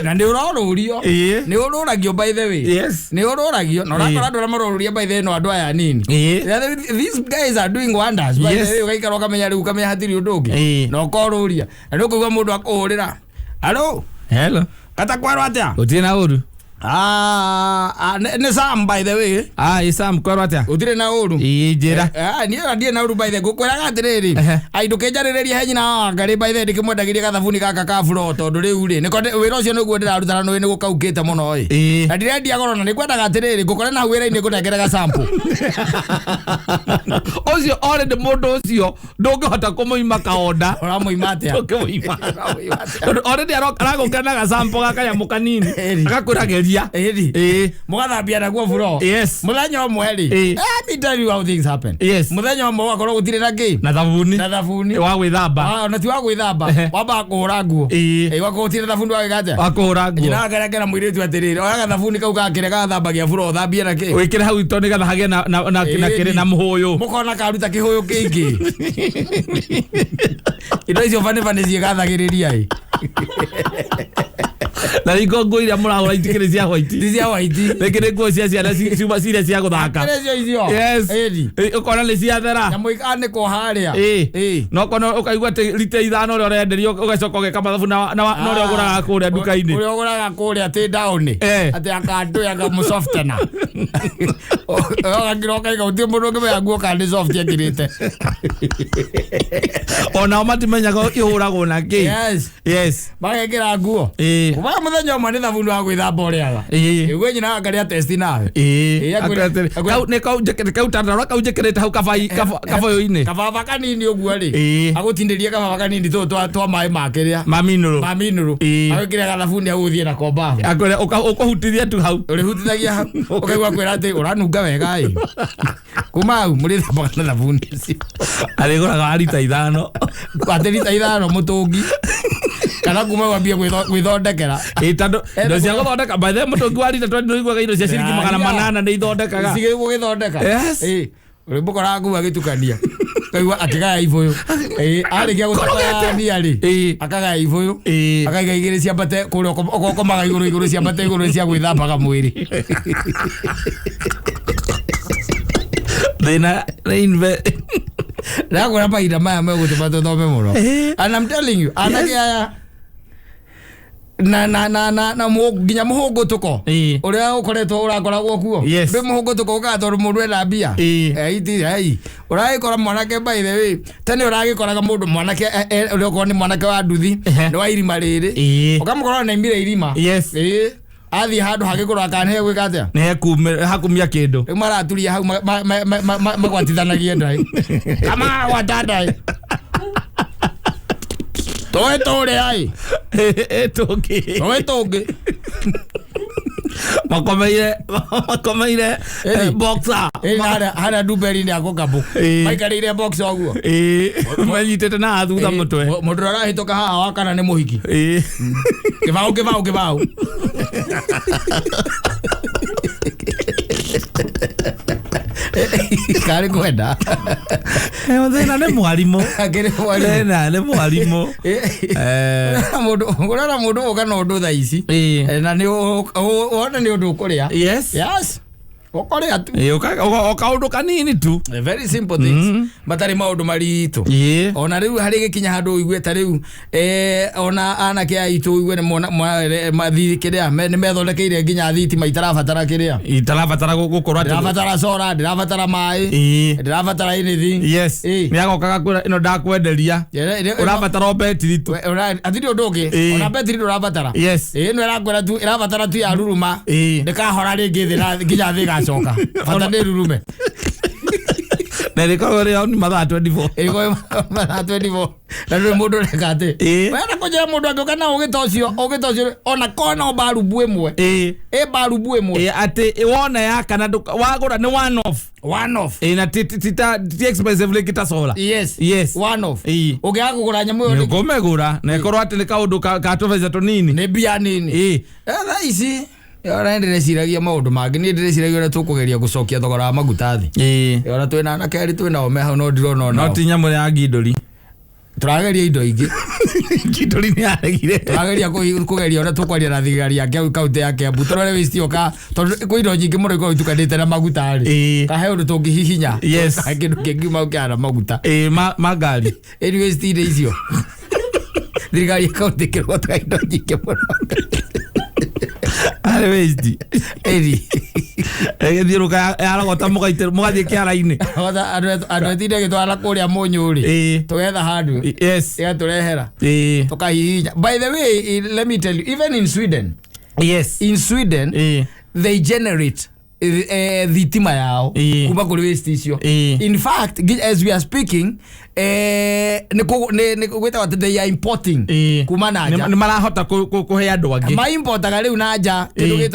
Na nĩ ũrorũrio. Nĩ ũrũragio, by the way. Nĩ ũrũragio na ũrakora andũ arĩa marorũria, by the way, no andũ aya anini. These guys are doing wonders, by the way. Ũgaikara ũkamenya rĩu, ũkamenya hatirĩ ũndũ ũngĩ. Na ũkorũria na nĩ ũkũigua mũndũ akũhũrĩra, "Alo." Hello. Kata kwerwo atĩa? Gũtirĩ na ũru. Ah, ah, nĩ Sam, by the way. Ah, ĩ Sam, kwerwo atĩa? Gũtirĩ na ũru. Njĩra. Ah, niĩ ona ndirĩ na ũru, by the way. Ngũkwĩraga atĩrĩrĩ, ai ndũkĩnjarĩrĩrie he nyina wa Wangarĩ, by the way, ndĩkĩmwendagĩria gathabuni gaka ka buro, tondũ rĩu rĩ nĩko wĩra ũcio nĩguo ndĩraruta na nĩũĩ nĩgũkaukĩte mũno ĩ. Na ndirendia goro na nĩngwendaga atĩrĩrĩ ngũkore na hau wĩra-inĩ ngũnengere gasample. Ũcio already mũndũ ũcio ndũngĩhota kũmũima kaonda. Ũramũima atĩa? Ndũngĩmũima. Ũramũima atĩa? Tondũ already aragũka na gasample ga kanyamũ kanini. Agakwĩra geria. Mũgathambia naguo buro. Mũthenya ũmwe rĩ, let me tell you how things happen. Mũthenya ũmwe ũgakorwo gũtirĩ na kĩ. Na thabuni. Na thabuni. Wa gwĩthamba. Ah, ona ti wa gwĩthamba. Wambaga kũhũra nguo. Ũgakorwo gũtirĩ na thabuni wa gwĩka atĩa? Wa kũhũra nguo. Nyina akarekera mũirĩtu atĩrĩrĩ, oya gathabuni kau gakĩrĩa gagathambagia buro, ũthambie na kĩ. Wĩkĩre hau ito nĩgetha hagĩe na kĩrĩ na mũhũyũ. Mũkona karuta kĩhũyũ kĩingĩ. Indo icio bani bani ciĩgathagĩrĩria ĩ. Na rĩngĩ nguo iria mũragũra itikĩrĩ cia white. Ti cia white. Rĩngĩ nĩ nguo cia ciana ciuma ciria cia gũthaka. Kĩrĩ cio icio. Yes. Ĩni. Ũkona nĩ ciathera. Nyamũ ikanĩkwo harĩa. Ĩĩ. Na ũkona ũkaigua atĩ rita 5 ũrĩa ũrenderio, ũgacoka ũgeka mathabu na ũrĩa ũgũraga kũrĩa nduka-inĩ. Ũrĩa ũgũraga kũrĩa atĩ ndaũni. Atĩ akandũ akamũsoftena. Ũgakira ũkaiga gũtirĩ mũndũ ũngĩmenya nguo kana nĩ soft ekĩrĩte. Onao matimenyaga ihũragwo na kĩ. Yes. Yes. Magekĩra nguo. Kuma mũthenya ũmwe nĩ thabuni wa gwĩthamba ũrĩaga. Ĩguo nyina akarĩa test nawe. Ĩĩ. Kau nĩ kau njĩkĩrĩte kau tandara kau njĩkĩrĩte hau kabai kaboyo-inĩ. Kababa kanini ũguo rĩ. Agũtindĩrie kababa kanini tũtũ twa maĩ ma kĩrĩa. Ma minũrũ. Ma minũrũ. Agwĩkĩre gathabuni hau ũthiĩ nako bafu. Akwĩre ũkũhutithia tu hau. Ũrĩhutithagia hau. Ũkaigua kwĩra atĩ ũranunga wega ĩ. Kuma hau mũrĩthambaga na thabuni ũcio. Arĩgũraga wa rita 5. Atĩ rita 5 mũtũngi. Kana kuma wambie gwĩthondekera. Ĩĩ, tondũ indo cia gũthondeka, by the way, mũtũngi wa rita 20 nĩũiguaga indo cia ciringi 800 nĩ ithondekaga. Cigĩ gũgĩthondeka. Yes. Ĩĩ. Ũrĩmũkoraga kũu agĩtukania. Kaigua akĩgaya ibũyũ. Ĩĩ, arĩkia gũtukania rĩ, akagaya ibũyũ. Akaiga igĩrĩ ciambate kũrĩa ũkomaga igũrũ igũrũ ciambate igũrũ cia gwĩthambaga mwĩrĩ. Thĩna nĩ Ndakwĩra mahinda maya megũtũma tũthome mũno. And I'm telling you, anake aya na na na na na nginya mũhũngũtũko ũrĩa ũkoretwo ũrakoragwo kuo. Ndĩ mũhũngũtũko ũkaga tondũ mũndũ ena mbia. Ũragĩkora mwanake, by the way, tene ũragĩkoraga mũndũ mwanake ũrĩa ũkorwo nĩ mwanake wa nduthi, nĩ wa irima rĩrĩ. Ũkamũkora na imire irima. Athiĩ handũ hagĩkũrora kana nĩ hegwĩka atĩa? Nĩ hakumia kĩndũ. Rĩu maraturia hau magwatithanagie ndaĩ. Kama gwata ndaĩ. Tũĩ tũrĩa ĩ. Tũngĩ. Tũĩ tũngĩ. Makomeire boxer. Harĩa Ndumberi-inĩ ya Gũkabũ. Maikarĩire boxer ũguo. Manyitĩte na thutha mũtwe. Mũndũ ũrĩa arahĩtũka haha wa kana nĩ mũhiki. Kĩbaũ, kĩbaũ, kĩbaũ. Karĩ kwenda. Thĩna nĩ mwarimũ. Akĩrĩ mwarimũ. Thĩna nĩ mwarimũ. Ũrona mũndũ ũka na ũndũ thaa ici. Na nĩ wona nĩ ũndũ ũkũrĩa. Yes. Yes. Ũkũrĩa tu. O kaũndũ kanini tu. Very simple things. Matarĩ maũndũ maritũ. Ona rĩu harĩ gĩkinya handũ ũigue ta rĩu, ona anake aitũ ũigue nĩ mona, mathi kĩrĩa, nĩ methondekeire nginya thitima itarabatara kĩrĩa. Itarabatara gũkorwo atĩ Ndĩrabatara solar, ndĩrabatara maĩ. Ndĩrabatara anything. Yes. Nĩ agokaga kwĩra ĩno ndakwenderia. Ũrabatara o betiri tu. Hatirĩ ũndũ ũngĩ. Ona betiri ndũrabatara. Yes. Ĩno ĩrakwĩra tu, ĩrabatara tu ya ruruma. Ndĩkahora rĩngĩ thĩ na nginya thĩ ĩgacoka. Bata nĩ rurume. Na ĩrĩkoragwo ĩrĩ on mathaa 24. Ĩrĩkoragwo mathaa 24. Na ndũrĩ mũndũ ũreka atĩ. Wena kũnjĩra mũndũ angĩũka na ũgĩ ta ũcio, ũgĩ ta ũcio, ona korwo no mbarubu ĩmwe. Ĩ mbarubu ĩmwe. Atĩ wona ya kana wagũra nĩ one off. One off. Na ti expensive rĩngĩ ta solar. Yes. Yes. One off. Ũngĩaga kũgũra nyamũ ĩyo Nĩ ũkũmĩgũra, na ĩkorwo atĩ nĩ kaũndũ ka tũbeca tũnini. Nĩ mbia nini. Thaa ici, ona ndĩreciragia maũndũ mangĩ. Niĩ ndĩreciragia ũrĩa tũkũgeria gũcokia thogora wa maguta thĩ. Ona twĩna anake erĩ twĩnao me hau, no ndirona onao. No ti nyamũ ya ngindũri. Tũrageria indo ingĩ. Ngindũri nĩ yaregire. Tũrageria kũgeria ũrĩa tũkwaria na thigari ya kaunti ya Kiambu. Tũrore waste ĩyo tondũ kwĩ indo nyingĩ mũno ikoragwo itukanĩte na maguta rĩ. Kahe ũndũ tũngĩhihinya. Yes. Kahe kĩndũ kĩngiuma kĩhana maguta. Ma ngari. Ĩni waste-inĩ icio. Thirikari ya kaunti ĩkĩrogotaga indo nyingĩ mũno. Arĩ waste. Ĩni. Ĩgĩthiũrũka yarogota mũgathiĩ kĩara-inĩ. Rogota, andũ etinde gĩtwara kũrĩa mũnyũ rĩ. Tũgetha handũ. Yes. Ĩgatũrehera. Tũkahihinya. By the way, let me tell you, even in Sweden. Yes. In Sweden, they generate thitima yao kuma kũrĩ waste icio. In fact, as we are speaking, nĩ gwĩtagwo atĩ they are importing kuma na nja. Nĩ marahota kũhe andũ angĩ. Ma importaga rĩu na nja kĩndũ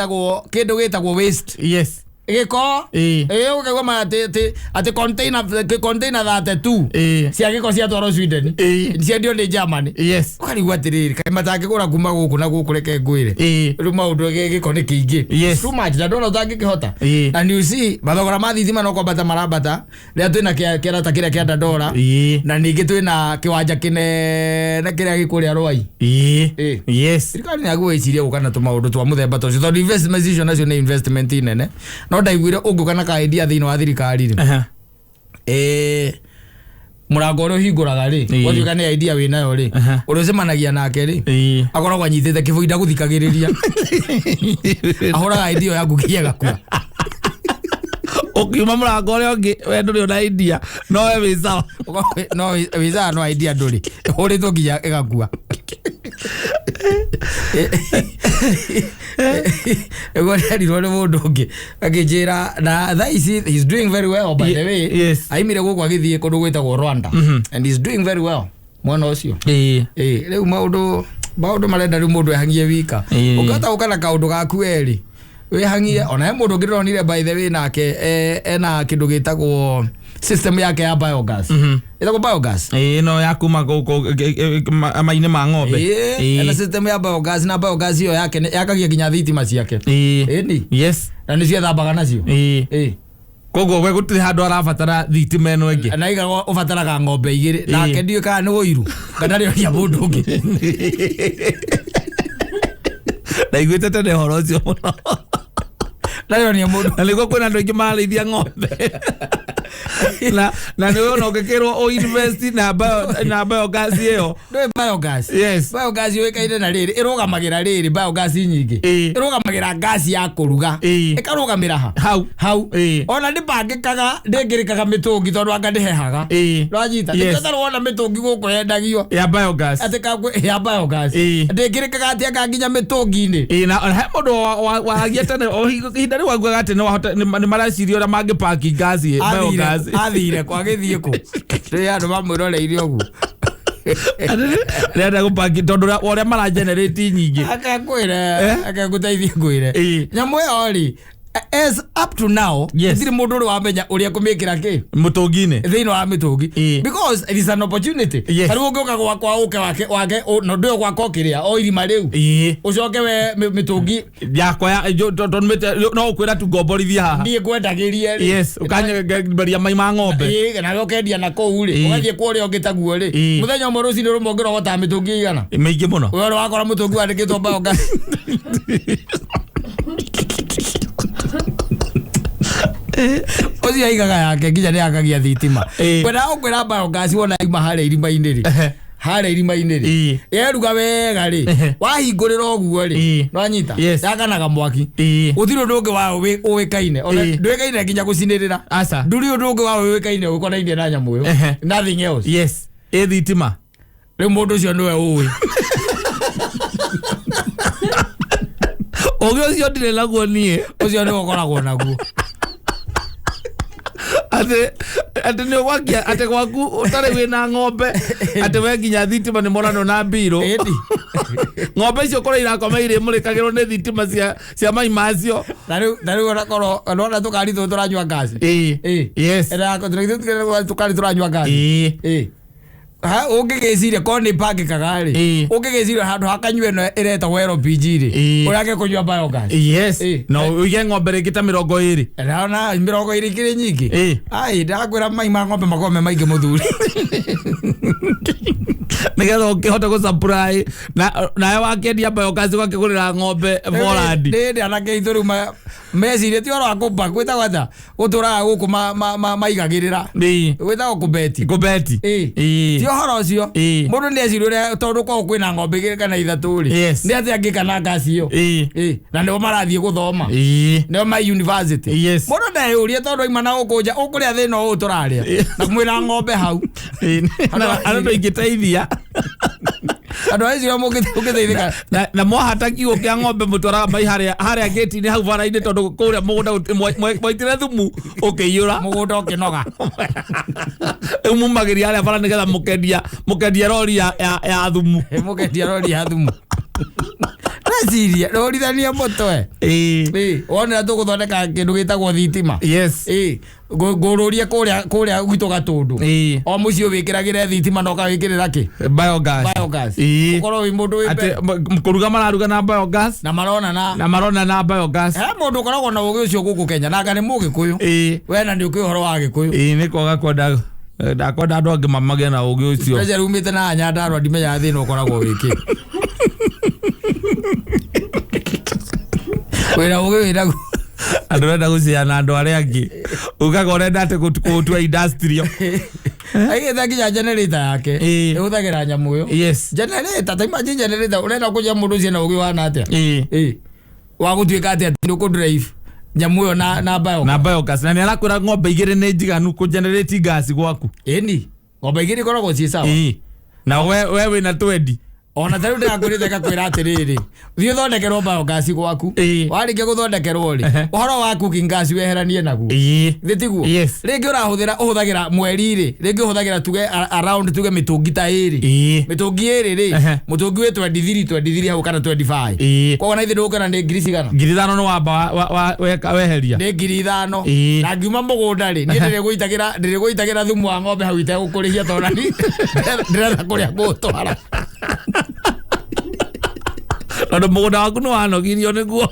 gĩtagwo waste. Yes. Gĩko. Ĩĩ. Ĩĩ, ũkaigua ma atĩ container 32 Ĩĩ. cia gĩko ciatwarwo Sweden. Ĩĩ. Ciendio nĩ Germany. Yes. Ũkarigwo atĩrĩrĩ, kaĩ matangĩgũra kuma gũkũ na gũkũ, reke ngwĩre. Ĩĩ. Rĩu maũndũ gĩko nĩ kĩingĩ. Yes. Too much, na ndona ũtangĩkĩhota. Ĩĩ. And you see, mathogora ma thitima no kwambata marambata rĩrĩa twĩna kĩarata kĩrĩa kĩa Dandora. Ĩĩ. Na ningĩ twĩna kĩwanja kĩnene kĩrĩa gĩkũrĩa Rwai. Ĩĩ. Ĩĩ. Yes. Thirikari nĩ yagwĩciria gũka na tũmaũndũ twa mũthemba ta ũcio, tondũ investment icio nacio nĩ investment nene. No ndaiguire ũngĩũka na ka idea thĩinĩ wa thirikari rĩ, Aha. mũrango ũrĩa ũhingũraga rĩ, Ĩĩ. watuĩka nĩ idea wĩnayo rĩ, Aha. ũrĩa ũcemanagia nake rĩ, Ĩĩ. akoragwo anyitĩte kĩbũi, ndagũthikagĩrĩria, ahũraga idea ĩyo yaku nginya ĩgakua. Ũkiuma mũrango ũrĩa ũngĩ, we ndũrĩ ona idea, no we wĩ sawa. No wĩzaga, no idea ndũrĩ, ĩhũrĩtwo nginya ĩgakua. Ĩguo nĩerirwo nĩ mũndũ ũngĩ akĩnjĩra, na thaa ici he's doing very well, by the way. Yes. Aimire gũkũ agĩthiĩ kũndũ gwĩtagwo Rwanda and he's doing very well mwena ũcio. Ĩĩ. Ĩĩ, rĩu maũndũ marenda rĩu mũndũ ehangie wika. Ĩĩ. Ũngĩhota gũka na kaũndũ gaku erĩ wĩhangie. Ona he mũndũ ũngĩ ndĩronire, by the way, nake ena kĩndũ gĩtagwo system yake ya biogas, ĩtagwo biogas. Ĩĩ, no ya kuma gũkũ mai-inĩ ma ng'ombe. Ĩĩ, ena system ya biogas, na biogas ĩyo yake yakagia nginya thitima ciake. Ĩĩ. Ĩni. Yes. Na nĩcio ethambaga nacio. Ĩĩ. Ĩĩ. Koguo we gũtirĩ handũ arabatara thitima ĩno ĩngĩ. Na igaga ũbataraga ng'ombe igĩrĩ. Ĩĩ. Nake ndiũĩ kana nĩ ũiru kana rĩoria mũndũ ũngĩ. Ndaiguĩte tene ũhoro ũcio mũno. Ndarĩonia mũndũ. Na nĩguo kwĩna andũ aingĩ mararĩithia ng'ombe na nĩwe ona ũngĩkĩrwo ũinvest na biogas ĩyo. Ndũĩ biogas? Yes. Biogas yũĩkaine na rĩrĩ, ĩrũgamagĩra rĩrĩ, biogas nyingĩ Ĩĩ. ĩrũgamagĩra ngasi ya kũruga. Ĩĩ. Ĩkarũgamĩra ha? Hau. Hau. Ĩĩ. Ona ndĩbangĩkaga, ndĩngĩrĩkaga mĩtũngi tondũ anga ndĩhehaga. Ĩĩ. Ndwanyita? Yes. Nĩkĩo tarĩ wona mĩtũngi gũkũ yendagio ya biogas. atĩ ya biogas Ĩĩ. ndĩngĩrĩkaga atĩ anga nginya mĩtũngi-inĩ. Ĩĩ, na he mũndũ waragia tene o ihinda rĩu augaga atĩ no ahote nĩ mareciria ũrĩa mangĩpaki ngasi biogas. Athire kwa agĩthiĩ kũ rĩ andũ mamwĩroreire ũguo. Rĩenda gũpaki tondũ ũrĩa maragenerate nyingĩ. Akekwĩre. Eh? Akegũteithie ngwĩre. Ĩĩ. Nyamũ ĩyo rĩ, as up to now, Yes. gũtirĩ mũndũ ũrĩ wamenya ũrĩa kũmĩkĩra kĩ Mũtũngi-inĩ. thĩinĩ wa mĩtũngi. Ĩĩ. Because it is an opportunity. Yes. Tarĩu ũngĩũka gwakwa ũke wake no ndũĩ gwaka ũkĩrĩa o irima rĩu, Ĩĩ. ũcoke we mĩtũngi Yakwa ya tondũ no ũkwĩra tu ngomborithia haha. Niĩ ngwendagĩrie rĩ. Yes, ũkanyeria mai ma ng'ombe. Ĩĩ, nawe ũkendia na kũu rĩ. Ĩĩ. Ũgathiĩ kwa ũrĩa ũngĩ taguo rĩ. Ĩĩ. Mũthenya ũmwe rũcinĩ rũmwe ũngĩrogotaga mĩtũngi igana. Mĩingĩ mũno. We ũrĩa wakora mũtũngi wandĩkĩtwo biogas. Ũcio aigaga yake nginya nĩ yakagia thitima. Ĩĩ. Kwenda ũkwĩra biogas wona ima harĩa irima-inĩ rĩ, Ehe. harĩa irima-inĩ rĩ, Ĩĩ. yeruga wega rĩ, Ehe. wahingũrĩra ũguo rĩ, Ĩĩ. nwanyita, Yes. yakanaga mwaki. Ĩĩ. Gũtirĩ ũndũ ũngĩ wayo ũĩkaine. Ona Ĩĩ. ndũĩkaine nginya gũcinĩrĩra. Aca. Ndũrĩ ũndũ ũngĩ wayo ũĩkaine ũkonainie na nyamũ ĩyo. Ehe. Nothing else. Yes, ĩ thitima. Rĩu mũndũ ũcio nĩwe ũĩ. Ũgĩ ũcio ndirĩ naguo niĩ. Ũcio nĩwe ũkoragwo naguo. Atĩ nĩ ũgwakia atĩ gwaku ũtarĩ wĩna ng'ombe, atĩ we nginya thitima nĩ moranwo na mbirũ. Ĩni. Ng'ombe icio korwo irakoma irĩmũrĩkagĩrwo nĩ thitima cia mai macio. Na rĩu onakorwo nona tũkari tũtũ tũranyua ngasi. Ĩĩ. Ĩĩ. Yes. Tũkari tũranyua ngasi. Ĩĩ. Ĩĩ. Ha ũngĩgĩciria korwo nĩ bangĩkaga rĩ, Ĩĩ. ũngĩgĩciria handũ hakanyue ĩno ĩretagwo LPG rĩ, Ĩĩ. ũrĩa angĩkũnyua biogas. Yes. Ĩĩ. Na ũige ng'ombe rĩngĩ ta 20. Ndona 20 ikĩrĩ nyingĩ. Ĩĩ. Ai, ndakwĩra mai ma ng'ombe makorwo me maingĩ mũthuri. Nĩgetha ũkĩhote gũ supply na nawe wakĩendia biogas ũgakĩgũrĩra ng'ombe Volandi. Nĩ hĩndĩ anake aitũ rĩu meciria ti ũhoro wa kũmba gwĩtagwo atĩa gũtũraga gũkũ maigagĩrĩra. Ĩĩ. Gwĩtagwo kũbeti. Kũbeti. Ĩĩ. Ĩĩ. Ti ũhoro ũcio. Ĩĩ. Mũndũ nĩ eciria ũrĩa tondũ kwao kwĩna ng'ombe igĩrĩ kana ithatũ rĩ, Yes. nĩ atĩa angĩka na ngasi ĩyo. Ĩĩ. Ĩĩ. Na nĩo marathiĩ gũthoma. Ĩĩ. Nĩo ma university. Yes. Mũndũ ndeyũrie tondũ aima na gũkũ nja ũkũrĩa thĩna ũyũ tũrarĩa na mwĩna ng'ombe hau. Ĩĩ. Na andũ ingĩteithia. Andũ acio mũngĩteithĩka. Na mwahata kiugũ kĩa ng'ombe mũtwaraga mai harĩa gĩti-inĩ hau bara-inĩ tondũ kũrĩa mũgũnda mwaitire thumu ũkĩiyũra. Mũgũnda ũkĩnoga. Rĩu mumagĩria harĩa bara nĩgetha mũkendia rori ya thumu. Mũkendia rori ya thumu. Weciria rũrithania mũtwe. Ĩĩ. Ĩ, wonera tũgũthondeka kĩndũ gĩtagwo thitima. Yes. Ĩ, ngũrũrie kũrĩa kũrĩa gwitũ Gatũndũ. Ĩĩ. O mũciĩ wĩkĩragĩre thitima na ũkawĩkĩrĩra kĩ? Biogas. Biogas. Ĩĩ. Ũkorwo wĩ mũndũ wĩ Atĩ mbere. kũruga mararuga na biogas. Na marona na Na marona na biogas. he mũndũ ũkoragwo na ũgĩ ũcio gũkũ Kenya na anga nĩ mũgĩkũyũ. Ĩĩ. We na nĩ ũkĩ ũhoro wa gĩkũyũ. Ĩĩ, nĩ kwaga kwenda, ndakwenda andũ angĩ mamagĩe na ũgĩ ũcio. Pressure umĩte na Nyandarua ndimenyaga thĩna ũkoragwo wĩkĩ. Wĩna ũgĩ wĩnaguo. Andũ renda gũciana na andũ arĩa angĩ, ugaga ũrenda atĩ kũũtua industrial. Aigĩte nginya generator yake. Ĩĩ. Ĩhũthagĩra nyamũ ĩyo. Yes. Generator, ta imagine generator, ũrenda kũnjia mũndũ ũcio na ũgĩ wana atĩa? Ĩĩ. Ĩĩ. Wa gũtuĩka atĩ atĩ nĩ ũkũ-drive nyamũ ĩyo na bio. Na biogas, na nĩ arakwĩra ng'ombe igĩrĩ nĩ njiganu kũ generate gas gwaku. Ĩni. Ng'ombe igĩrĩ ikoragwo ciĩ sawa. Ĩĩ. Na we wĩna twendi. Ona ta rĩu ndĩrakwĩrĩte ngakwĩra atĩrĩrĩ, thiĩ ũthondekerwo biogas gwaku. Ĩĩ. Warĩkia gũthondekerwo rĩ, Ehe. ũhoro wa cooking gas weheranie naguo. Ĩĩ. Thĩ tiguo? Yes. Rĩngĩ ũrahũthĩra ũhũthagĩra mweri rĩ, rĩngĩ ũhũthagĩra tuge around tuge mĩtũngi ta ĩrĩ. Ĩĩ. Mĩtũngi ĩrĩ rĩ, Ehe. mũtũngi wĩ 23 23 hau kana 25. Ĩĩ. Koguo na ithuĩ ndũgũkĩona nĩ ngiri cigana? 5,000 nĩ wamba weheria. Nĩ 5,000. Ĩĩ. Na ngiuma mũgũnda rĩ, niĩ ndĩrĩgũitagĩra thumu wa ng'ombe hau itegũkũrĩhia tondũ nani ndĩretha kũrĩa ngũũtwara. Tondũ mũgũnda waku nĩ wanogirio nĩguo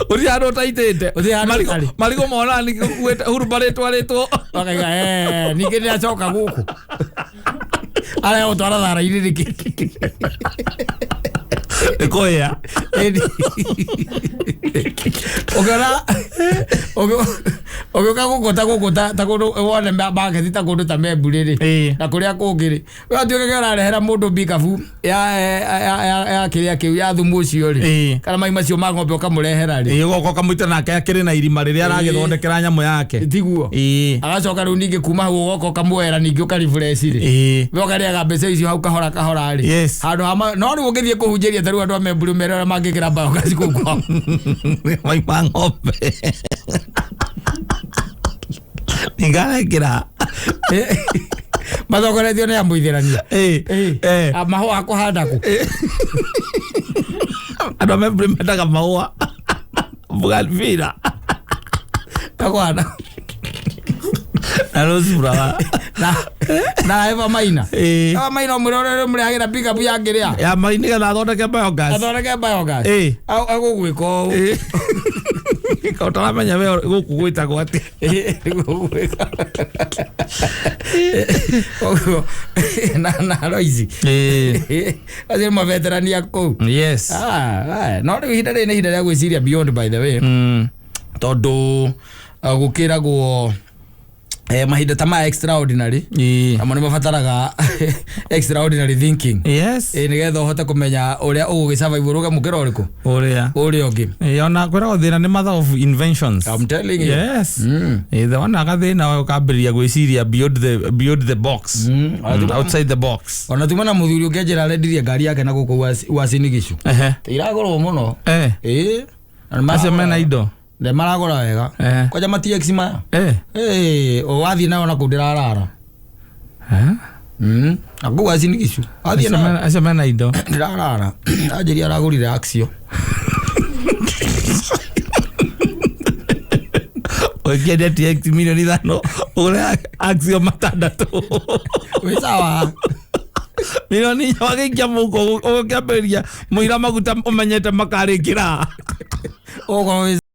gũtirĩ handũ ũtaitĩte. Gũtirĩ handũ ũtarĩ. Marigũ mona nĩ gũkuĩte hurumbarĩ ĩtwarĩtwo. Wakaiga, ningĩ nĩacoka gũkũ. Arĩa gũtwara thara-inĩ nĩkĩ? Nĩ kũhĩa. Ĩni. Ũkĩona ũgĩũka gũkũ ta gũkũ ta kũndũ wone market ta kũndũ ta Memburi rĩ, Ĩĩ. na kũrĩa kũngĩ rĩ, we watuĩkaga ũrarehera mũndũ mbikabu ya kĩrĩa kĩu ya thumu ũcio rĩ, Ĩĩ. kana mai macio ma ng'ombe ũkamũrehera rĩ. Ĩĩ, ũgoka ũkamũita nake akĩrĩ na irima rĩrĩa aragĩthondekera nyamũ yake. Tiguo. Ĩĩ. Agacoka rĩu ningĩ kuma hau ũgoka ũkamwera ningĩ ũkarefresh rĩ. Ĩĩ. We ũkarĩaga mbeca icio hau kahora kahora rĩ. Yes. Handũ ha no rĩu ũngĩthiĩ kũhunjĩria ta rĩu andũ a Memburi mere ũrĩa mangĩkĩra biogas kũu kwao. Mai ma ng'ombe. Nĩngarekĩra. Matongoretio nĩ amũithĩrania. Ĩĩ. Ĩĩ. Mahũa kũhanda kũ? Andũ a Memburi mendaga mahũa. Bougainvillea. Akũhanda. Na rose flower. Na Eva Maina. Ĩĩ. Eva Maina ũmwĩre ũrĩa ũmũrehagĩra pickup ya kĩrĩa. Ya mai nĩgetha athondeke biogas. Athondeke biogas. Ĩĩ. Agũgwĩka ũũ. Ĩĩ. Ka ũtaramenya we gũkũ gwĩtagwo atĩa. Ĩĩ, nĩguo ũgwĩka. Ũguo, na Royce. Ĩĩ. Acio nĩ maveterani a kũu. Yes. No rĩu ihinda rĩrĩ nĩ ihinda rĩa gwĩciria beyond, by the way. Tondũ gũkĩragwo mahinda ta maya extraordinary, Ĩĩ. namo nĩ mabataraga extraordinary thinking. Yes. Nĩgetha ũhote kũmenya ũrĩa ũgũgĩsurvive ũrũge mũkĩra ũrĩkũ Ũrĩa. ũrĩa ũngĩ. Ĩĩ, ona kwĩragwo thĩna nĩ mother of inventions. I'm telling you. Yes. Ĩĩ, the wona gathĩna ũkambĩrĩria gwĩciria beyond the box. Outside the box. Ona tuma na mũthuri ũngĩ anjĩra arendirie ngari yake na gũkũ Uasin Gishu. Ehe. Iragũrwo mũno. Eh. Ĩĩ. Na nĩ Acio mena indo. Nĩ maragũra wega. Eh. Kwanja ma TX maya. Eh. Ĩĩ, wathiĩ nayo na kũu ndĩrarara. Eh? Na kũu Uasin Gishu. Wathiĩ nayo Acio mena indo. ndĩrarara. Anjĩria aragũrire Axio. Ũngĩendia TX 5,000,000 ũgũre Axio 6. Wĩ sawa. 4,000,000 wagĩikia mũhuko ũgũkĩambĩrĩria mũira maguta ũmenyete makarĩkĩra. Ũgũkorwo wĩ